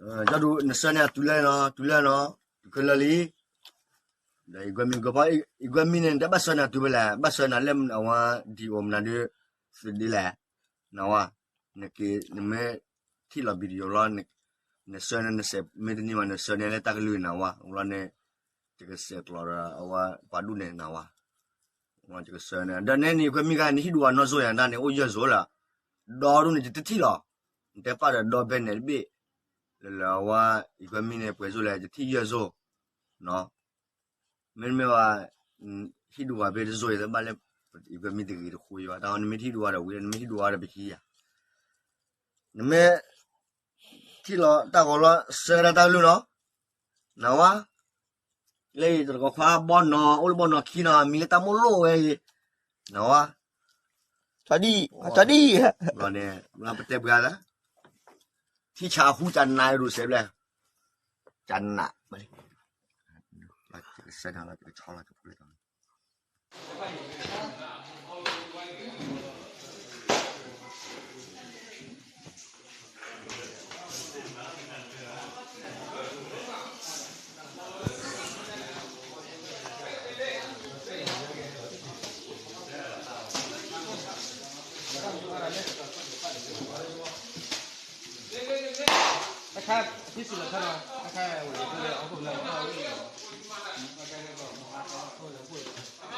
ကၠီဒူ နဆှၢန့ၢ်အတုၤလၢနီၤ, တုၤလၢနီၤ, တုၤခဲလၢာ်လံ. ဒီးယကွဲမံကဖီ, ယကွဲမံန့ၣ် တဘၣ်ဆှၢနၤတုၤဖဲလဲၣ်, ဘၣ်ဆှၢနၤလၢအဝဲဒံးအိၣ်မနုၤဒီး သဒ့လဲၣ်, နဝဲ, နက့ၤ နမ့ၢ်ထံၣ်လီၤ video လီၤ, နဆှၢန့ၢ် နစဲးမ့ၢ်တန့ၢ်ဘၣ် နဆှၢန့ၢ်လၢတၢ်ကလုၢ်နဝဲ, အလီၢ်န့ၣ် ယကစဲးကျိးဒီးအဝဲပှၤဒူၣ်န့ၣ်နဝဲ ယကဆှၢန့ၢ် ဒီးနဲန့ၣ် ယကွဲမံခါ နဟံၣ်ဒူဝဲနီၢ်စိၤယၤဒၣ်န့ၣ် အိၣ်ယဲၢ်စိၤလၢ ဒီဒူၣ်န့ၣ် ယတထံၣ်လီၤ. နတဲပာ်ဒီးဒီဘဲနဲၣ်တဘ့ၣ် လၢလၢအဝဲ ယကွဲမံန့ၣ် ပှဲၤစိၤလဲၣ် ယတထံၣ်ယဲၢ်စိၤ, မ့တမ့ၢ်ဘၣ် ဟံၣ်ဒူဝဲဖဲတစိၤယသဘၣ်လၢ ယကွဲမံတဂ့ၤတဃိဘၣ်, တၢ်ဝဲ နမ့ၢ်ထံၣ်ဒူဝဲဒီးဝံၤ နမ့ၢ်ဟံၣ်ဒူဝဲဒီး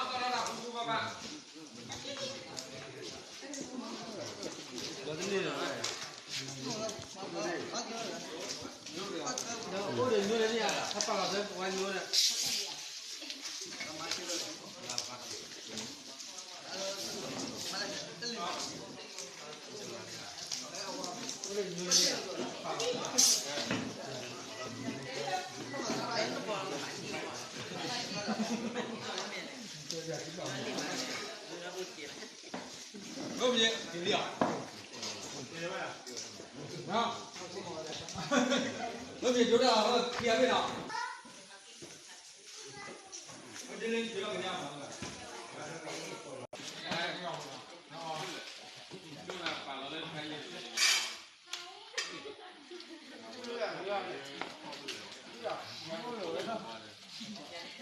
ပဟံးယၤ, နမ့ၢ် ထံၣ်လီၤတၢ်ဂီၤလီၤ ဆှၢဒၣ်တၢ်ကလုၢ်နီၤ, နဝဲ, လၢယတရကီခွါဘီနီၤ အိၣ်လၢဘီနီၤခံနီၤ မံၤလၢတၢ်မိၢ်လိၣ်ဝဲအံၤ, နဝဲ, တၢ်ဒ်,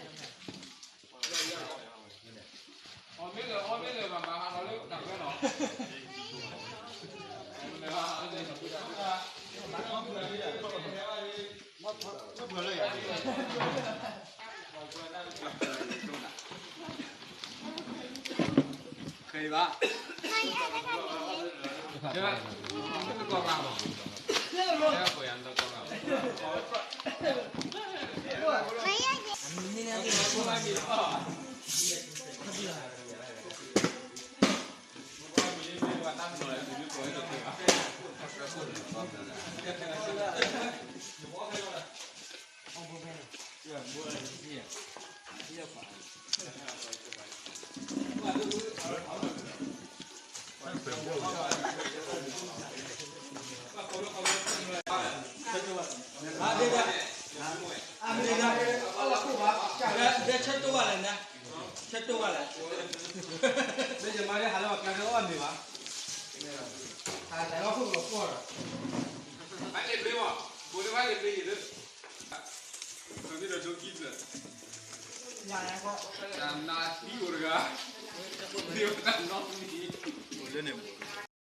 တၢ်ဒ်, ဘျီန့ၣ် ပတဲပှဲၤသး, ထံၣ်ဆါဟူကနါဒိးစဲးဘျဲၣ်, ကနး, ဆဲးနၤလီၤ ကဆီလီၤ ကဖိလၢ ဆၢတိၢ်ဘၣ်လဲၣ်, ဆၢတိၢ်ဘၣ်လဲၣ်, ဘၣ်လဲၤပျ့ၤမး, ဘိးဒိၣ်ဘၣ်လဲၤပျ့ၤယံၤလၢ တၢ်နးသံအိၣ်တဂၤ, ဒ်တၢ်နီတမံၤ, လၢန့ၣ်